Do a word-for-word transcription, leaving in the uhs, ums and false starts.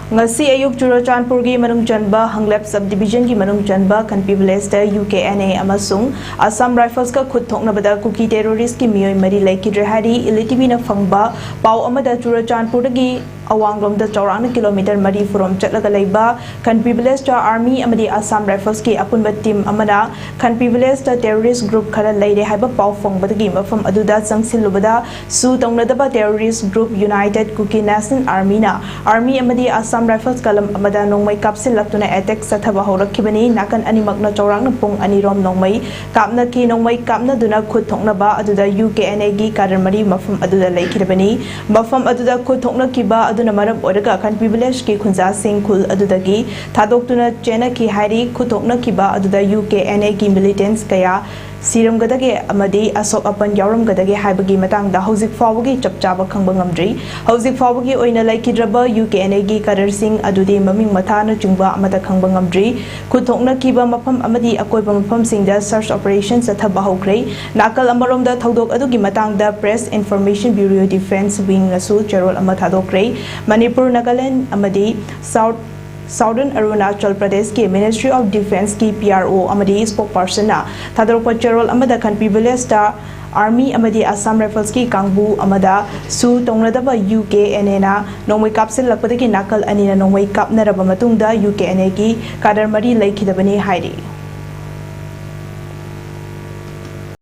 ꯉꯁꯤ ꯑꯌꯨꯛ ꯆꯨꯔꯆꯥꯟꯄꯨꯔꯒꯤ ꯃꯅꯨꯡ ꯆꯟꯕ ꯍꯪꯂꯦꯞ ꯁꯕ ꯗꯤꯕꯤꯖꯟꯒꯤ ꯃꯅꯨꯡ ꯆꯟꯕ ꯈꯟꯄꯤ ꯚꯤꯂꯦꯖꯇ ꯌꯨ ꯀꯦ ꯑꯦꯟ ꯑꯦ ꯑꯃꯁꯨꯡ ꯑꯁꯥꯝ ꯔꯥꯏꯐꯜꯁꯀ ꯈꯨꯠ ꯊꯣꯛꯅꯕꯗ ꯀꯨꯀꯤ ꯇꯦꯔꯣꯔꯤꯁꯀꯤ ꯃꯤꯑꯣꯏ ꯃꯔꯤ ꯂꯩꯈꯤꯗ꯭ꯔꯦ ꯍꯥꯏꯔꯤ꯫ ꯏꯂꯤꯇꯤꯚꯤꯅ ꯐꯪꯕ ꯄꯥꯎ ꯑꯃꯗ ꯆꯨꯔꯆꯥꯟꯄꯨꯔꯗꯒꯤ ꯑꯋꯥꯡꯂꯣꯝꯗ ꯆꯥꯎꯔꯥꯛꯅ ꯀꯤꯂꯣꯃꯤꯇꯔ ꯃꯔꯤ ꯐꯨꯔꯣꯝ ꯆꯠꯂꯒ ꯂꯩꯕ ꯈꯟꯄꯤ ꯚꯤꯂꯦꯖꯇ ꯑꯥꯔꯃꯤ ꯑꯃꯗꯤ ꯑꯁꯥꯝ ꯔꯥꯏꯐꯜꯁꯀꯤ ꯑꯄꯨꯟꯕ ꯇꯤꯝ ꯑꯃꯅ ꯈꯟꯄꯤ ꯚꯤꯂꯦꯖꯇ ꯇꯦꯔꯣꯔꯤꯁ ꯒ꯭ꯔꯨꯞ ꯈꯔ ꯂꯩꯔꯦ ꯍꯥꯏꯕ ꯄꯥꯎ ꯐꯪꯕꯗꯒꯤ ꯃꯐꯝ ꯑꯗꯨꯗ ꯆꯪꯁꯤꯜꯂꯨꯕꯗ ꯁꯨ ꯇꯧꯅꯗꯕ ꯇꯦꯔꯣꯔꯤꯁ ꯒ꯭ꯔꯨꯞ ꯌꯨꯅꯥꯏꯇꯦꯗ ꯀꯨꯀꯤ ꯅꯦꯁꯅꯦꯜ ꯑꯥꯔꯃꯤꯅ ꯑꯥꯔꯃꯤ ꯑꯃꯗꯤ ꯑꯁꯥꯝ ꯔꯥꯏꯐꯜꯁ ꯀꯂꯝ ꯑꯃꯗ ꯅꯣꯡꯃꯩ ꯀꯥꯞꯁꯤꯜꯂꯛꯇꯨꯅ ꯑꯦꯇꯦꯛ ꯆꯠꯊꯕ ꯍꯧꯔꯛꯈꯤꯕꯅꯤ꯫ ꯅꯥꯀꯟ ꯑꯅꯤꯃꯛꯅ ꯆꯥꯎꯔꯥꯛꯅ ꯄꯨꯡ ꯑꯅꯤꯔꯣꯝ ꯅꯣꯡꯃꯩ ꯀꯥꯞꯅꯈꯤ꯫ ꯅꯣꯡꯃꯩ ꯀꯥꯞꯅꯗꯨꯅ ꯈꯨꯠ ꯊꯣꯛꯅꯕ ꯑꯗꯨꯗ ꯌꯨ ꯀꯦ ꯑꯦꯟ ꯑꯦꯒꯤ ꯀꯥꯗꯔ ꯃꯔꯤ ꯃꯐꯝ ꯑꯗꯨꯗ ꯂꯩꯈꯤꯗꯕꯅꯤ꯫ ꯃꯐꯝ ꯑꯗꯨꯗ ꯈꯨꯠ ꯊꯣꯛꯅꯈꯤꯕ ꯑꯗꯨꯅ ꯃꯔꯝ ꯑꯣꯏꯔꯒ ꯈꯟꯄꯤ ꯚꯤꯂꯦꯖꯀꯤ ꯈꯨꯟꯖꯥꯁꯤꯡ ꯈꯨꯜ ꯑꯗꯨꯗꯒꯤ ꯊꯥꯗꯣꯛꯇꯨꯅ ꯆꯦꯟꯅꯈꯤ ꯍꯥꯏꯔꯤ꯫ ꯈꯨꯠ ꯊꯣꯛꯅꯈꯤꯕ ꯑꯗꯨꯗ ꯌꯨ ꯀꯦ ꯑꯦꯟ ꯑꯦꯒꯤ ꯃꯤꯂꯤꯇꯦꯟꯠꯁ ꯀꯌꯥ ꯁꯤꯔꯝꯒꯗꯒꯦ ꯑꯃꯗꯤ ꯑꯁꯣꯛ ꯑꯄꯟ ꯌꯥꯎꯔꯝꯒꯗꯒꯦ ꯍꯥꯏꯕꯒꯤ ꯃꯇꯥꯡꯗ ꯍꯧꯖꯤꯛ ꯐꯥꯎꯕꯒꯤ ꯆꯞ ꯆꯥꯕ ꯈꯪꯕ ꯉꯝꯗ꯭ꯔꯤ꯫ ꯍꯧꯖꯤꯛ ꯐꯥꯎꯕꯒꯤ ꯑꯣꯏꯅ ꯂꯩꯈꯤꯗ꯭ꯔꯕ ꯌꯨ ꯀꯦ ꯑꯦꯟ ꯑꯦꯒꯤ ꯀꯥꯗꯔꯁꯤꯡ ꯑꯗꯨꯗꯤ ꯃꯃꯤꯡ ꯃꯊꯥꯅꯆꯤꯡꯕ ꯑꯃꯠꯇ ꯈꯪꯕ ꯉꯝꯗ꯭ꯔꯤ꯫ ꯈꯨꯠ ꯊꯣꯛꯅꯈꯤꯕ ꯃꯐꯝ ꯑꯃꯗꯤ ꯑꯀꯣꯏꯕ ꯃꯐꯝꯁꯤꯡꯗ ꯁꯔꯆ ꯑꯣꯄꯔꯦꯁꯟ ꯆꯠꯊꯕ ꯍꯧꯈ꯭ꯔꯦ꯫ ꯅꯥꯀꯜ ꯑꯃꯔꯣꯝꯗ ꯊꯧꯗꯣꯛ ꯑꯗꯨꯒꯤ ꯃꯇꯥꯡꯗ ꯄ꯭ꯔꯦꯁ ꯏꯟꯐꯣꯔꯃꯦꯁꯟ ꯕ꯭ꯌꯨꯔꯣ ꯗꯤꯐꯦꯟꯁ ꯋꯤꯡꯅꯁꯨ ꯆꯦꯔꯣꯜ ꯑꯃ ꯊꯥꯗꯣꯛꯈ꯭ꯔꯦ꯫ ꯃꯅꯤꯄꯨꯔ, ꯅꯥꯒꯥꯂꯦꯟ ꯑꯃꯗꯤ ꯁꯥꯎꯠ ꯁꯥꯎꯗꯔꯟ ꯑꯔꯨꯅꯥꯆꯜ ꯄ꯭ꯔꯗꯦꯁꯀꯤ ꯃꯤꯅꯤꯁꯇ꯭ꯔꯤ ꯑꯣꯐ ꯗꯤꯐꯦꯟꯁꯀꯤ ꯄꯤ ꯑꯥꯔ ꯑꯣ ꯑꯃꯗꯤ ꯁ꯭ꯄꯣꯛ ꯄꯥꯔꯁꯟꯅ ꯊꯥꯗꯣꯔꯛꯄ ꯆꯦꯔꯣꯜ ꯑꯃꯗ ꯈꯟꯄꯤ ꯚꯤꯂꯦꯖꯇ ꯑꯥꯔꯃꯤ ꯑꯃꯗꯤ ꯑꯁꯥꯝ ꯔꯥꯏꯐꯜꯁꯀꯤ ꯀꯥꯡꯕꯨ ꯑꯃꯗ ꯁꯨ ꯇꯧꯅꯗꯕ ꯌꯨ ꯀꯦ ꯑꯦꯟ ꯑꯦꯅ ꯅꯣꯡꯃꯩ ꯀꯥꯞꯁꯤꯜꯂꯛꯄꯗꯒꯤ ꯅꯥꯀꯜ ꯑꯅꯤꯅ ꯅꯣꯡꯃꯩ ꯀꯥꯞꯅꯔꯕ ꯃꯇꯨꯡꯗ ꯌꯨ ꯀꯦ ꯑꯦꯟ ꯑꯦꯒꯤ ꯀꯥꯗꯔ ꯃꯔꯤ ꯂꯩꯈꯤꯗꯕꯅꯤ ꯍꯥꯏꯔꯤ꯫